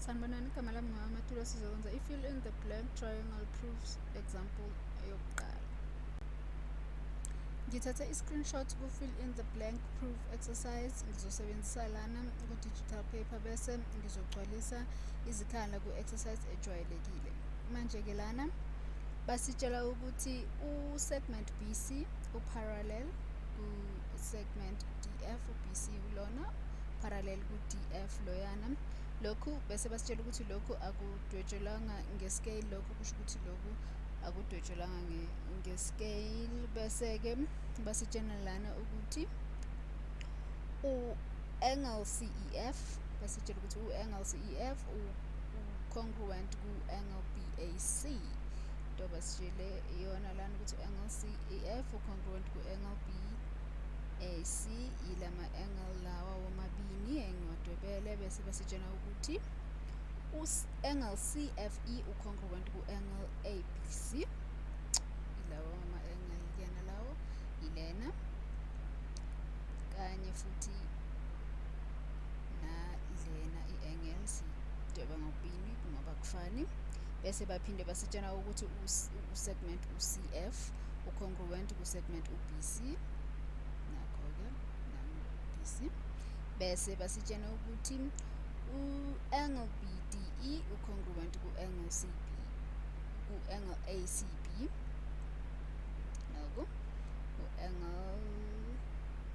Sanibonani, igama lami ngamaMathula. Sizokwenza i-fill in the blank triangle proofs example yokuqala. Ngithathe i-screenshot ku-fill in the blank proof exercise. Ngizosebenzisa lana ku-digital paper bese ngizogcwalisa izikhala ku-exercise ejwayelekile. Manje-ke lana basitshela ukuthi u-segment BC u-parallel ku-segment DF, u-BC lona parallel ku-DF loyana. Lokhu bese basitshela ukuthi lokhu akudwetshelwanga nge-scale, lokhu kusho ukuthi lokhu akudwetshelwanga nge-scale. Bese-ke basitshela lana ukuthi u-angle CEF, basitshela ukuthi u-angle CEF u-congruent ku-angle BAC. Into basitshele iyona lana ukuthi u-angle CEF u-congruent ku-angle BAC, yilama angle lawa womabili engiwadwebele. Bese basitshela ukuthi u-angle CFE u-congruent ku-angle ABC, ilawa ama-angle yana lawo, ilena kanye futhi nalena i-angle sidweba ngokubili ngoba kufani. Bese baphinde basitshela ukuthi u-segment u-CF u-congruent ku-segment u-BC, nakho-ke BC. Bese basitshela ukuthi u-angle BDE u-congruent ku-angle CB, ku-angle ACB, nako u-angle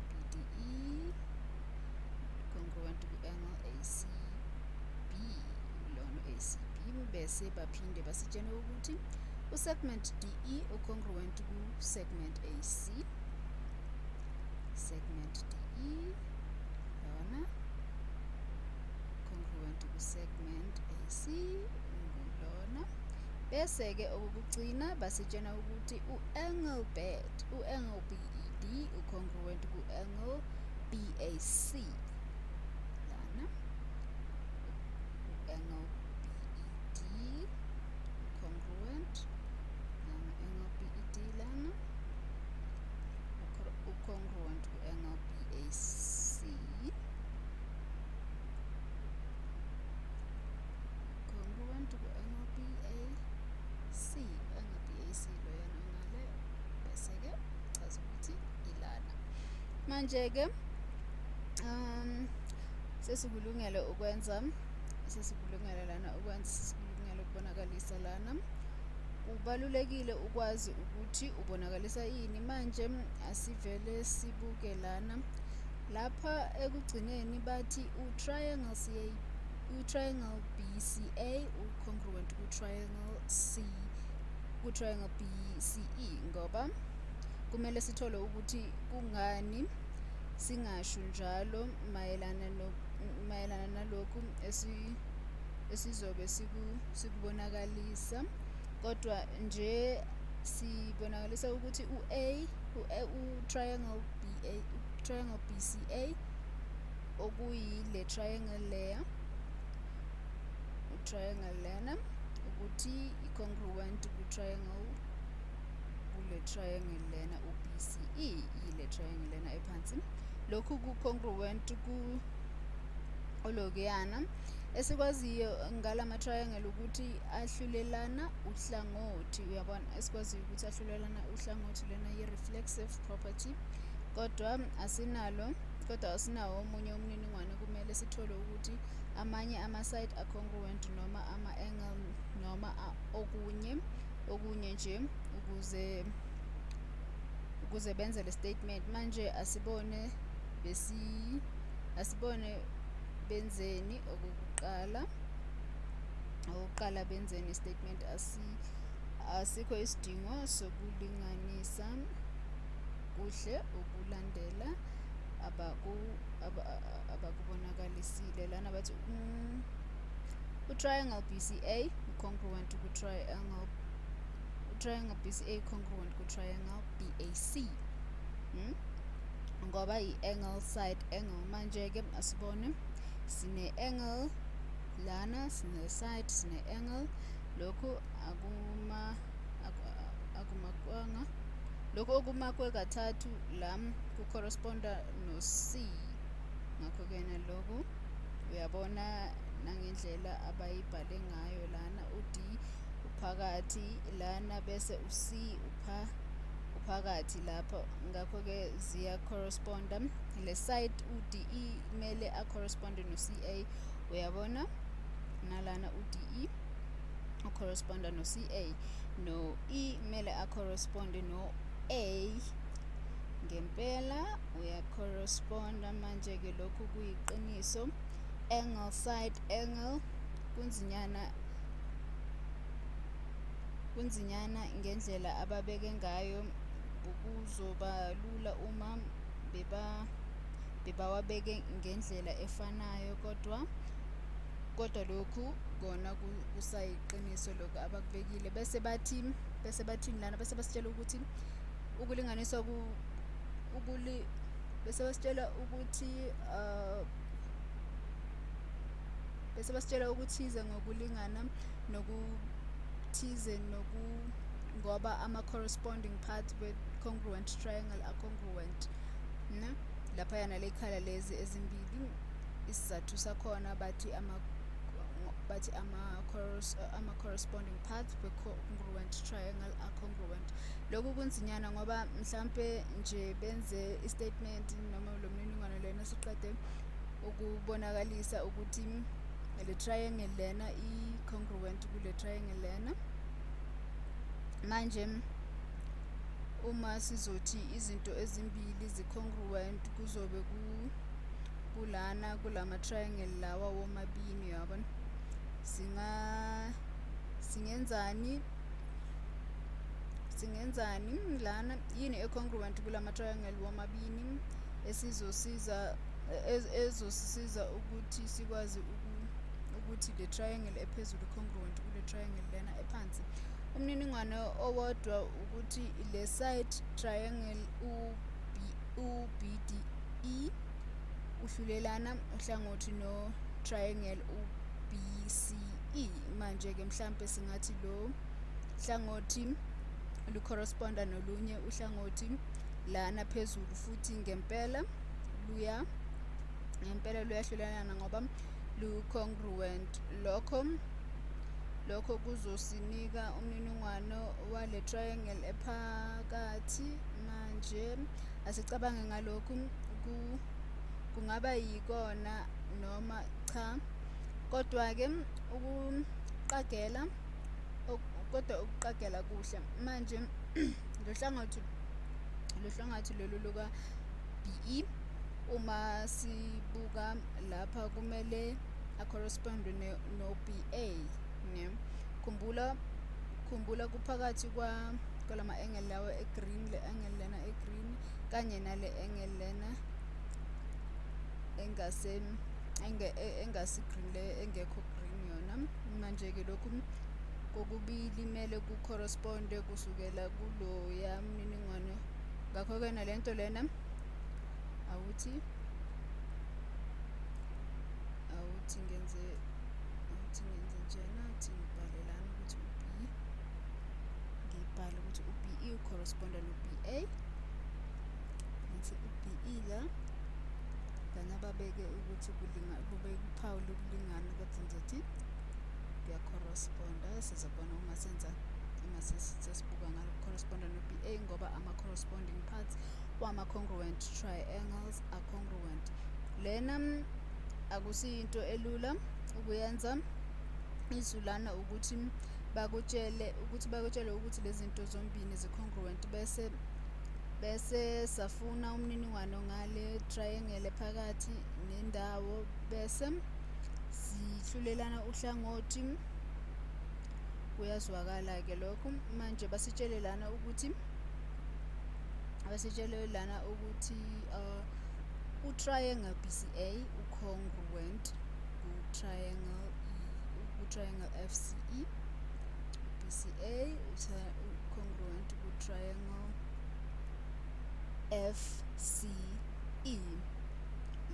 BDE congruent ku-angle ACB, lona ACB. Bese baphinde basitshela ukuthi u-segment DE u-congruent ku-segment AC, segment DE lona congruent ku-segment AC ngulona. Bese-ke okugcina basitshela ukuthi u-angle BED, u-angle BED u-congruent ku-angle BAC lana, u-angle BED congruent lana, angle BED lana u-congruent ku-angle BAC, congruent ku-angle BAC, angle BAC loyana ngale. Bese-ke chaza ukuthi ilana. Manje-ke sesikulungele ukubonakalisa lana. Kubalulekile ukwazi ukuthi ubonakalisa yini. Manje asivele sibuke lana. Lapha ekugcineni bathi u-triangle BCA u-congruent ku-triangle BCE, ngoba kumele sithole ukuthi kungani singasho njalo mayelana nalokhu esizobe sikubonakalisa, kodwa nje sibonakalisa ukuthi u-triangle BCA okuyile triangle layer, u-triangle lena ukuthi i-congruent kule triangle lena u-BCE, yile triangle lena ephansi. Lokhu ku-congruent olokuyana esikwaziyo ngalama triangle ukuthi ahlulelana uhlangothi, uyabona, esikwaziyo ukuthi ahlulelana uhlangothi, lena yi-reflexive property. Kodwa asinawo omunye umniningwane. Kumele sithole ukuthi amanye ama-side a-congruent noma ama-angle noma okunye nje ukuze benze le statement. Manje asibone benzeni okokuqala benzeni i-statement. Asikho isidingo sokulinganisa, kuhle ukulandela abakubonakalisile lana. Bathi u-triangle BCA u-congruent ku-triangle congruent ku-triangle BAC, ngoba i-angle side angle. Manje-ke asibone sine-angle lana, sine-side, sine-angle. Lokhu akumakwanga. Lokhu okumakwe kathathu la ku-corresponda no-C. Ngakho-ke naloku uyabona nangendlela abayibhale ngayo lana. U-D uphakathi lana bese u-C uphakathi lapho. Ngakho-ke ziya corresponda. Le side u-DE kumele a-corresponde no-CA. Uyabona nalana u-DE ucorresponda no-CA. No-E kumele a-corresponde no-A. Ngempela uya-corresponda. Manje-ke lokhu kuyiqiniso. Angle side angle kunzinyana ngendlela ababeke ngayo. Kuzoba lula uma bebawabeke ngendlela efanayo, kodwa lokhu kona kusayiqiniso lokhu abakubekile. Bese bathini lana? Bese basitshela ukuthi ukulinganiswa bese basitshela ukuthize ngokulingana nokuthize ngoba ama-corresponding parts we-congruent triangle are-congruent. Laphayana lekhala lezi ezimbili, isizathu sakhona bathi ama-corresponding parts we-congruent triangle are-congruent. Lokhu kunzinyana ngoba mhlampe nje benze i-statement noma lo mniningwane lena siqede ukubonakalisa ukuthi le triangle lena i-congruent kule triangle lena. Manje uma sizothi izinto ezimbili zi-congruent kuzobe kulana kulama triangle lawa womabili. Uyabona singenzani lana? Yini e-congruent kulama triangle womabili ezosisiza ukuthi sikwazi ukuthi le triangle ephezulu congruent kule triangle lena ephansi? Umniningwane owodwa ukuthi le side triangle u-BDE uhlulelana uhlangothi no triangle u-BCE. Manje-ke mhlampe singathi lo hlangothi lu-corresponda nolunye uhlangothi lana phezulu, futhi ngempela luyahlulelana ngoba lu-congruent. Lokho kuzosinika umniningwane wale triangle ephakathi. Manje asicabange ngalokhu, kungaba yikona noma cha. Kodwa-ke ukuqagela kuhle. Manje lo hlangothi lolu luka-BE uma sibuka lapha kumele a-corresponde no-BA. Khumbula kuphakathi kwalama angle lawa e-green, le angle lena e-green kanye nale angle lena engasi-green, le engekho green yona. Manje-ke lokhu kokubili kumele ku-corresponde kusukela kuloya mniningwane. Ngakho-ke nalento lena awuthi ngenze njena, ngibhale lana ukuthi ngibhale ukuthi u-BE ucorresponda no-BA. Ngithi u-BE la kanye babeke ukuthi babeke uphawu lokulingana, kodwa ngizothi kuya-corresponda. Sizobona uma sesibuka ngalo corresponda no-BA ngoba ama-corresponding parts wama-congruent triangles are-congruent. Lena akusiyinto elula ukuyenza. Isu lana ukuthi bakutshele ukuthi lezi zinto zombili zi-congruent, bese safuna umniningwane ngale triangle ephakathi nendawo, bese sihlulelana uhlangothi. Kuyazwakala-ke lokhu. Manje basitshele lana ukuthi u-triangle BCA u-congruent ku-triangle FCE. BCA u-congruent ku-triangle FCE.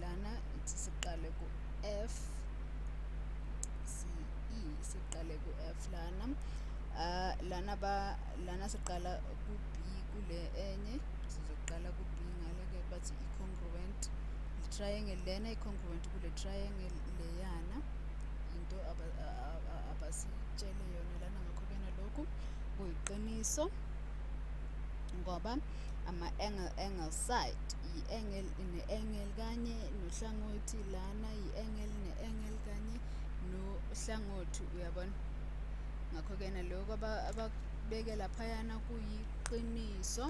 Lana ithi siqale ku-F, siqale ku-F lana siqala ku-B kule enye, sizoqala ku-B ngale-ke bathi i-congruent. Le triangle lena i-congruent kule triangle leyana. basitshele yona lana. Ngakho-ke nalokhu kuyiqiniso ngoba ama-angle side i-angle ne-angle kanye nohlangothi lana i-angle ne-angle kanye nohlangothi, uyabona. Ngakho-ke nalokhu abakubeke laphayana kuyiqiniso.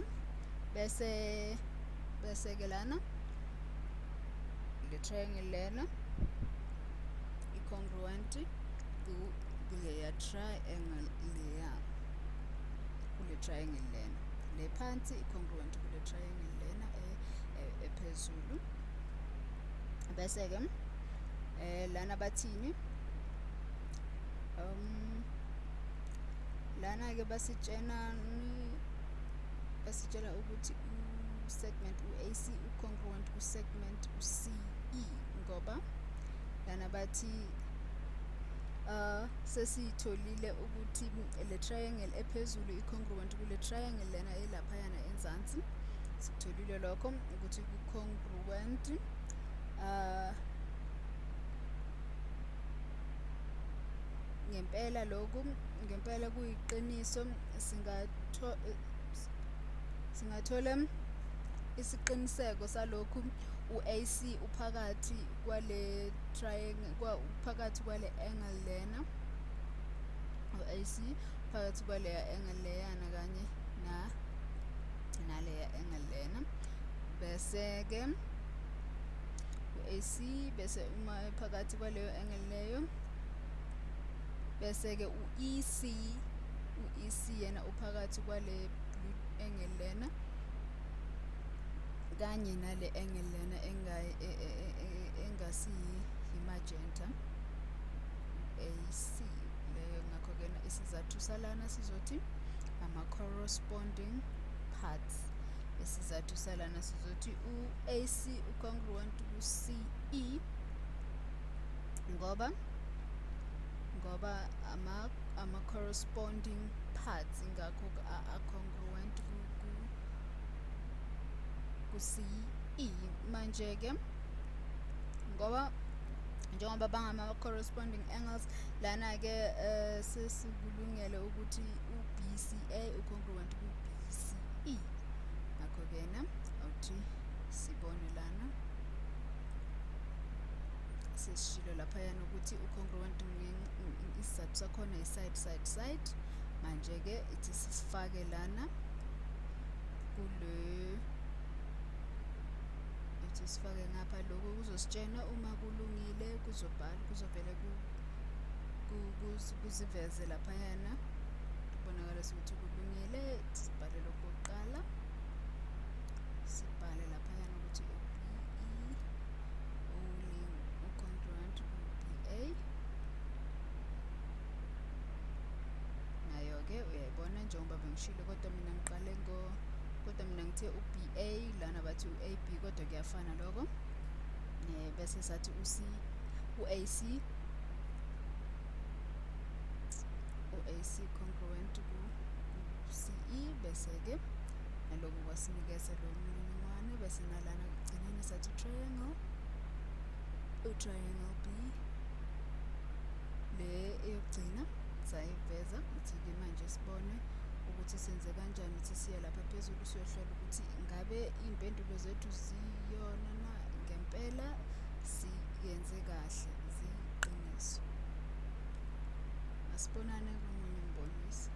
Bese-ke lana le triangle lena i-congruent kuleya triangle leya, kule triangle lena le phansi i-congruent kule triangle lena ephezulu. Bese-ke lana bathini, lana-ke basitshela ukuthi u-segment u-AC u-congruent ku-segment u-CE, ngoba lana bathi sesiyitholile ukuthi le triangle ephezulu i-congruent kule triangle lena elaphayana enzansi. Sikutholile lokho ukuthi ku-congruent ngempela lokhu, ngempela kuyiqiniso. Singathola isiqiniseko salokhu u-AC uphakathi kwale triangle, uphakathi kwale angle lena, u-AC phakathi kwaleya angle leyana kanye naleya angle lena. Bese-ke u-AC bese uma phakathi kwaleyo angle leyo, bese-ke u-EC yena uphakathi kwale blue angle lena kanye nale angle lena engasiyi-magenta, AC leyo. Ngakho-ke isizathu salana sizothi ama-corresponding parts. Isizathu salana sizothi u-AC u-congruent ku-CE ngoba ama-corresponding parts ingakho a-congruent ku-CE. Manje-ke njengoba bangama-corresponding angles, lana-ke sesikulungele ukuthi u-BCA u-congruent ku-BCE. Ngakho-ke awuthi sibone lana sesishilo laphayana ukuthi u-congruent isizathu sakhona i-side. Manje-ke ithi sifake lana sifake ngapha lokho kuzositshena uma kulungile, kuzovele kuziveze laphayana, kubonakala ukuthi kulungile. Sibhale lokho kuqala, sibhale laphayana ukuthi u-BE u-congruent ku-BA. Nayo-ke uyayibona njengoba bengishilo, kodwa mina ngithe u-BA, lana bathi u-AB, kodwa kuyafana lokho. Bese sathi u-AC congruent ku-CE. Bese-ke nalokho kwasinikeza lo mniningwane. Bese nalana ekugcineni sathi u-triangle B, le eyokugcina sayiveza. Ithi-ke manje sibone ukuthi senze kanjani. Ithi siya lapha phezulu siyohlola ukuthi ngabe iy'mpendulo zethu ziyona na, ngempela siyenze kahle, ziyiqiniso. Asibonane komunye umboniso.